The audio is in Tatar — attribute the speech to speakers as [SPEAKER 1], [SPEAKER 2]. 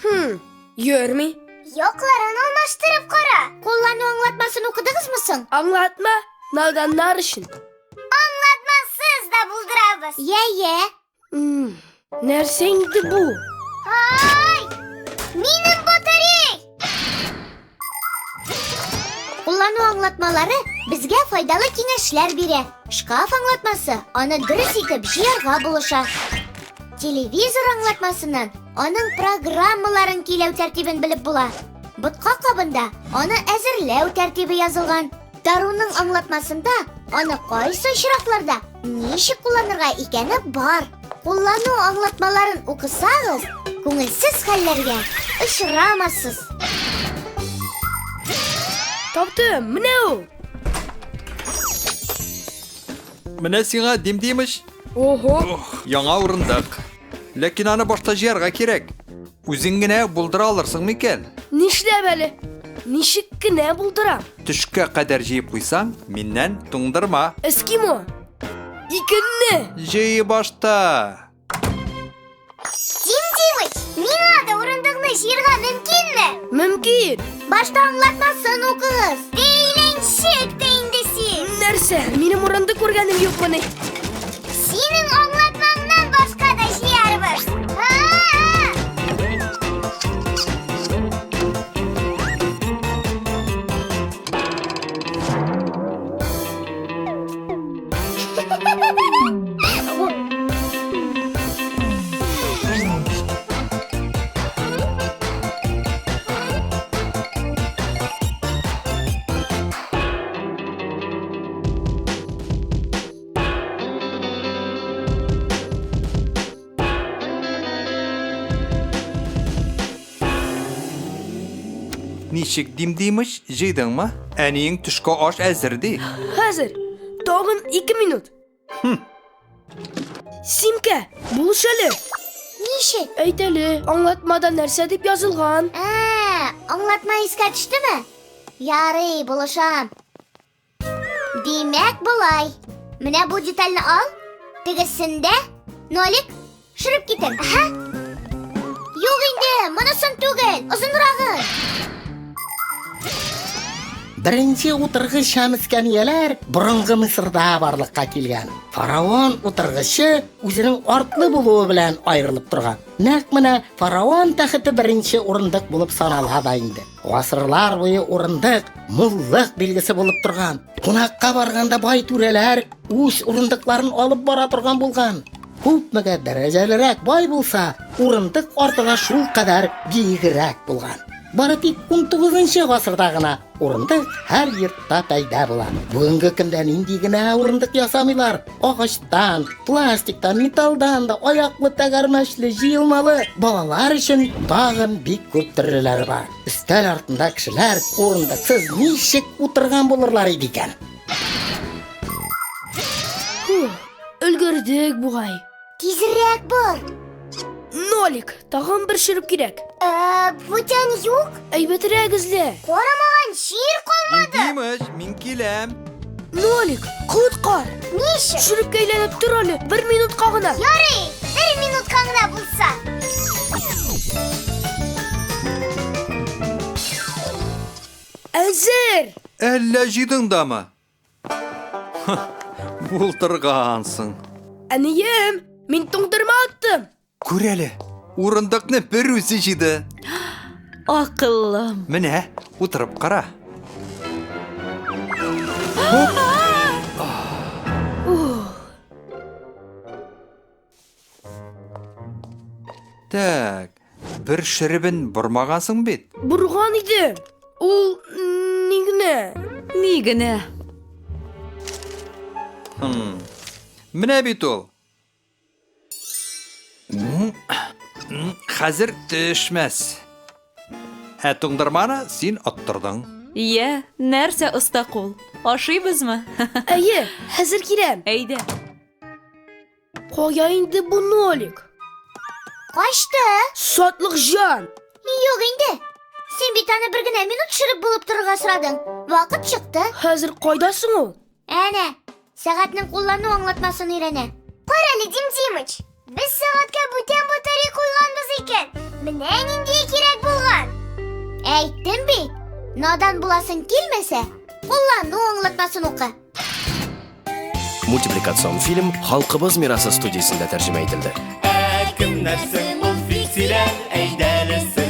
[SPEAKER 1] Хм, йөрми.
[SPEAKER 2] Якларын алмаштырып кара. Куллану аңлатмасын укыдыгызмы соң?
[SPEAKER 1] Аңлатма наданнар өчен.
[SPEAKER 2] Аңлатмасыз да булдырабыз. Йә-йә.
[SPEAKER 1] Нәрсә инде бу?
[SPEAKER 2] Ай! Минем батарей! Куллану аңлатмалары безгә файдалы киңәшләр бирә. Шкаф аңлатмасы аны дөрес итеп җыярга булыша. Телевизор аңлатмасыннан аның программаларын көйләү тәртибен белеп була. Ботка кабында аны әзерләү тәртибе язылган. Даруның аңлатмасында аны кайсы очракларда ничек кулланырга икәне бар. Куллану аңлатмаларын укысагыз, күңелсез хәлләргә очрамассыз.
[SPEAKER 1] Таптым, менә ул.
[SPEAKER 3] Менә сиңа Дим Димыч.
[SPEAKER 1] Ого.
[SPEAKER 3] Яңа урындык. Ләкин аны башта җыярга кирәк. Үзең генә булдыра алырсың микән?
[SPEAKER 1] Нишләп әле? Ничек кенә булдырам?
[SPEAKER 3] Төшкә кадәр җыеп куйсаң, миннән туңдырма.
[SPEAKER 1] Эскимо! Икенне!
[SPEAKER 3] Җый башта!
[SPEAKER 2] Дим Димыч, миңа да урындыкны җыярга мөмкинме?
[SPEAKER 1] Мөмкин!
[SPEAKER 2] Башта аңлатмасын укыгыз. Бәйләнчек тә инде син.
[SPEAKER 1] Нәрсә, минем урындык күргәнем юкмыни?
[SPEAKER 2] Синең аңлатмаңнан башка да җыярбыз.
[SPEAKER 3] Ничек Дим Димыч, җыйдыңмы? Әниең төшке аш әзер ди.
[SPEAKER 1] Хәзер. Тагын 2 минут. Хм. Симкә, булыш әле.
[SPEAKER 2] Ничек?
[SPEAKER 1] Әйт әле, аңлатмада нәрсә дип язылган?
[SPEAKER 2] Ә, аңлатма искә төштеме? Ярый, булышам. Димәк, болай. Менә бу детальне ал. Тегесендә нолик шөреп китер. Аһа. Юк инде, монысын түгел, озынрагын.
[SPEAKER 4] Беренче утыргыч һәм эскәмияләр борынгы Мисырда барлыкка килгән. Фараон утыргычы үзенең артлы булуы белән аерылып торган. Нәкъ менә фараон тәхете беренче урындык булып санала да инде. Гасырлар буе урындык муллык билгесе булып торган. Кунакка барганда бай түрәләр үз урындыкларын алып бара торган булган. Күпмегә дәрәҗәлерәк бай булса, урындык арты да шулкадәр биегрәк булган. Бары тик 19 гасырда гына урындык һәр йортта пәйда була. Бүгенге көндә нинди генә урындык ясамыйлар. Агачтан, пластиктан, металлдан да аяклы, тәгәрмәчле, җыелмалы балалар өчен тагын бик күп төрлеләре бар. Өстәл артында кешеләр урындыксыз ничек утырган булырлар иде икән?
[SPEAKER 1] Фух, өлгердек бугай.
[SPEAKER 2] Тизрәк бар.
[SPEAKER 1] Нолик, тагын бер шөреп кирәк.
[SPEAKER 2] Ә, бүтән юк.
[SPEAKER 1] Әйбәтрәк эзлә.
[SPEAKER 2] Карамаган җир калмады.
[SPEAKER 3] Димыч, мин киләм.
[SPEAKER 1] Нолик, коткар.
[SPEAKER 2] Ничек?
[SPEAKER 1] Шөрепкә әйләнеп тор әле, бер минутка гына.
[SPEAKER 2] Ярый, бер минутка гына булса.
[SPEAKER 1] Әзер!
[SPEAKER 3] Әллә җыйдың дамы? Булдыргансың.
[SPEAKER 1] Әнием, мин туңдырма аттым.
[SPEAKER 3] Күр әле, урындыкны бер үзе җыйды.
[SPEAKER 5] Акыллым.
[SPEAKER 3] Менә, утырып кара. Так, бер шеребен бормагансың бит.
[SPEAKER 1] Борган идем. Ул ни генә?
[SPEAKER 5] Ни генә?
[SPEAKER 3] Хм. Менә бит ул. Хәзер төшмәс. Ә туңдырманы син оттырдың.
[SPEAKER 5] Йә, нәрсә оста кул? Ашыйбызмы?
[SPEAKER 1] Әйе, хәзер киләм.
[SPEAKER 5] Әйдә.
[SPEAKER 1] Кая инде бу нолик?
[SPEAKER 2] Качты.
[SPEAKER 1] Сатлык җан.
[SPEAKER 2] Юк инде. Син бит аны бер генә минут шөреп булып торырга сорадың. Вакыт чыкты.
[SPEAKER 1] Хәзер кайда соң ул?
[SPEAKER 2] Әнә, сәгатьнең куллану аңлатмасын өйрәнә. Кара әле, Дим Димыч. Без сәгатькә бүтән батарей куйганбыз икән. Менә нинди кирәк булган. Әйттем бит, надан буласың килмәсә, куллану аңлатмасын укы.
[SPEAKER 6] Мультипликацион фильм Халкыбыз мирасы студиясендә тәрҗемә ителде.
[SPEAKER 7] Ә кемнәр соң ул фиксиләр? Әйдәле.